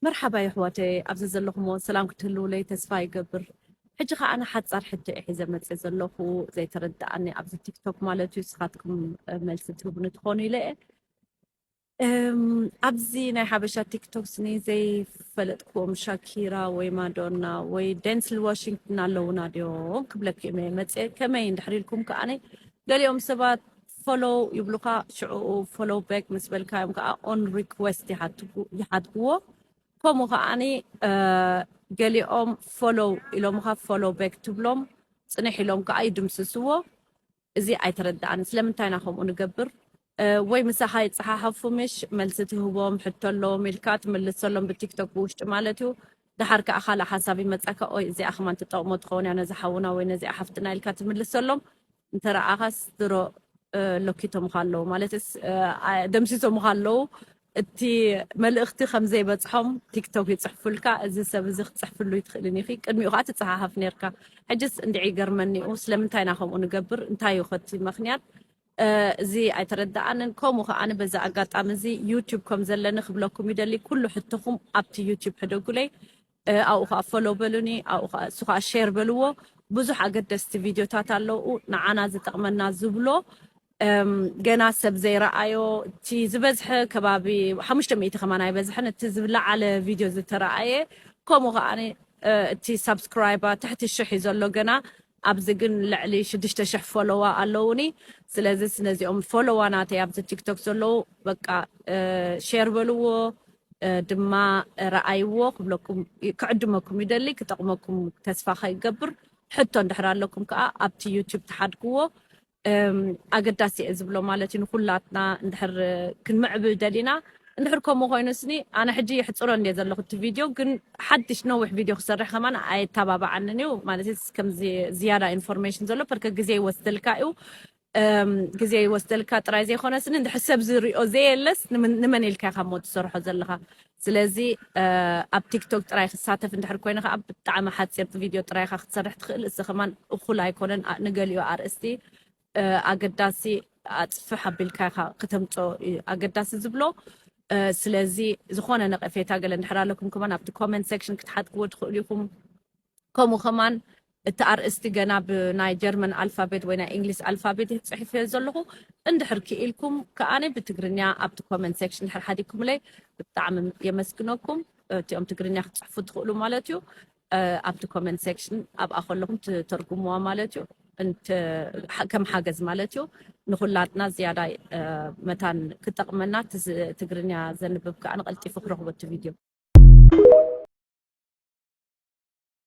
መርሓባ የሕዋተይ፣ ኣብዚ ዘለኹሞ ሰላም ክትህልውለይ ተስፋ ይገብር። ሕጂ ኸኣ ኣነ ሓጻር ሕቶ እየ ሒዘ መጽየ ዘለኹ፣ ዘይተረድኣኒ ኣብዚ ቲክቶክ ማለት እዩ። ንስኻትኩም መልሲ ትህቡኒ ትኾኑ ኢለ እየ። እም፣ ኣብዚ ናይ ሓበሻ ቲክቶክ ስኒ ዘይፈለጥክዎም ሻኪራ ወይ ማዶና ወይ ዴንስል ዋሽንግተን ኣለውና ድዮም ክብለኩም እየ መጽየ። ከመይ እንድሕር ኢልኩም ከኣ ገሊኦም ሰባት ፎሎው ይብሉኻ፣ ሽዑ ፎሎው ባክ ምስ በልካዮም ከኣ ኦን ሪኩዌስት ይሓትጉ-፣ ይሓትግዎ። ከምኡ ከኣኒ፣ እ፣ ገሊኦም ፎሎው ኢሎምኻ ፎሎው ባክ ትብሎም፣ ጽንሕ ኢሎም ከኣ ይድምስስዎ። እዚ ኣይተረድኣኒ። ስለምንታይ ኢና ከምኡ ንገብር? እ፣ ወይ ምሳኻ ይጸሓሓፉ ምሽ፣ መልሲ ትህቦም፣ ሕቶ ኣለዎም ኢልካ ትምልሰሎም ብቲክቶክ ብውሽጢ ማለት እዩ። ደሓር ከኣ ካልእ ሓሳብ ይመጻካ፣ ኦይ፣ እዚኣ ከማን ትጠቕሞ ትኸውን እያ ነዚ ሓውና ወይ ነዚኣ ሓፍትና ኢልካ ትምልሰሎም። እንተ ረኣኻስ ድሮ፣ እ፣ ሎኪቶምኻ ኣለዉ። ማለትስ፣ እ፣ ኣ-፣ ደምሲሶምኻ ኣለዉ። እቲ መልእኽቲ ከም ዘይበጽሖም ቲክቶክ ይጽሕፉልካ። እዚ ሰብ እዚ ክትጽሕፍሉ ይትኽእልን ኢኺ። ቅድሚኡ ከኣ ትጸሓሓፍ ነርካ። ሕጅስ እንድዒ ይገርመኒ እዩ። ስለምንታይ ኢና ከምኡ ንገብር? እንታይ እዩ ከቲ ምኽንያት? እ፣ እዚ ኣይተረድኣንን። ከምኡ ከኣ በዚ ኣጋጣሚ እዚ ዩቱብ ከም ዘለኒ ክብለኩም ይደሊ። ኩሉ ሕቶኹም ኣብቲ ዩቱብ ሕደጉለይ። እ፣ ኣብኡ ከኣ ፎሎ በሉኒ፣ ኣብኡ ከኣ፣ እሱ ከኣ ሼር በልዎ። ብዙሕ ኣገደስቲ ቪድዮታት ኣለዉ፣ ንዓና ዝጠቕመና ዝብሎ፣ እም፣ ገና ሰብ ዘይረኣዮ፣ እቲ ዝበዝሐ ከባቢ ሓሙሽተ ሚእቲ ከማን ኣይበዝሐን፣ እቲ ዝለዓለ ቪድዮ ዝተረኣየ። ከምኡ ከኣ፣ እ፣ እቲ ሳብስክራይባ ትሕቲ ሽሕ እዩ ዘሎ ገና፣ ኣብዚ ግን ልዕሊ ሽዱሽተ ሽሕ ፎሎዋ ኣለዉኒ። ስለዚ ነዚኦም ፎሎዋ ናተይ ኣብዚ ቲክቶክ ዘለዉ፣ በቃ፣ እ፣ ሼር በልዎ፣ እ፣ ድማ ረኣይዎ ክብለኩም፣ ክዕድመኩም ይደሊ፣ ክጠቕመኩም ተስፋ ከይገብር። ሕቶ እንድሕር ኣለኩም ከኣ ኣብቲ ዩቱብ ትሓድግዎ። እም፣ ኣገዳሲ እየ ዝብሎ ማለት እዩ፣ ንኹላትና እንድሕር ክንምዕብል ደሊና። እንድሕር ከምኡ ኮይኑ ስኒ፣ ኣነ ሕጂ የሕጽሮ እንድየ ዘለኹ እቲ ቪድዮ፣ ግን ሓድሽ ነዊሕ ቪድዮ ክሰርሕ ከማን ኣየተባብዓንን እዩ። ማለት ከምዚ ዝያዳ ኢንፎርሜሽን ዘሎ፣ ፐርከ ግዜ ይወስደልካ እዩ። እም፣ ግዜ ይወስደልካ ጥራይ ዘይኮነ ስኒ፣ እንድሕር ሰብ ዝሪኦ ዘየለስ፣ ንመን፣ ንመን ኢልካ ኢኻ እሞ ትሰርሖ ዘለኻ? ስለዚ፣ እ፣ ኣብ ቲክቶክ ጥራይ ክሳተፍ እንድሕር ኮይነ ከኣ፣ ብጣዕሚ ሓጺር ቪድዮ ጥራይ ኢኻ ክትሰርሕ ትኽእል። እዚ ከማን እኹል ኣይኮነን። ኣ-፣ ንገሊኡ ኣርእስቲ፣ እ፣ ኣገዳሲ ኣጽፍሕ ኣቢልካ ኢኻ ክተምጾ እዩ ኣገዳሲ ዝብሎ። እ፣ ስለዚ ዝኾነ ነቐፌታ ገለ እንድሕር ኣለኩም ከማን ኣብቲ ኮመንት ሴክሽን ክትሓትግዎ ትኽእሉ ኢኹም። ከምኡ ከማን እቲ ኣርእስቲ ገና ብናይ ጀርመን ኣልፋቤት ወይ ናይ እንግሊዝ ኣልፋቤት እየ ጽሒፈዮ ዘለኹ። እንድሕር ክኢልኩም ከኣነ ብትግርኛ ኣብቲ ኮመንት ሴክሽን እንድሕር ሓዲግኩምለይ ብጣዕሚ የመስግነኩም። እቲኦም ትግርኛ ክትጽሕፉ ትኽእሉ ማለት እዩ። እ፣ ኣብቲ ኮመንት ሴክሽን ኣብኣ ከለኹም ትተርጉምዋ ማለት እዩ። እንተ-፣ ሓ-፣ ከም ሓገዝ ማለት እዩ። ንኹላትና ዝያዳ፣ እ፣ መታን ክጠቕመና፣ እቲ ዝ-፣ ትግርኛ ዘንብብ ከኣ ንቐልጢፉ ክረኽቦ እቲ ቪድዮ።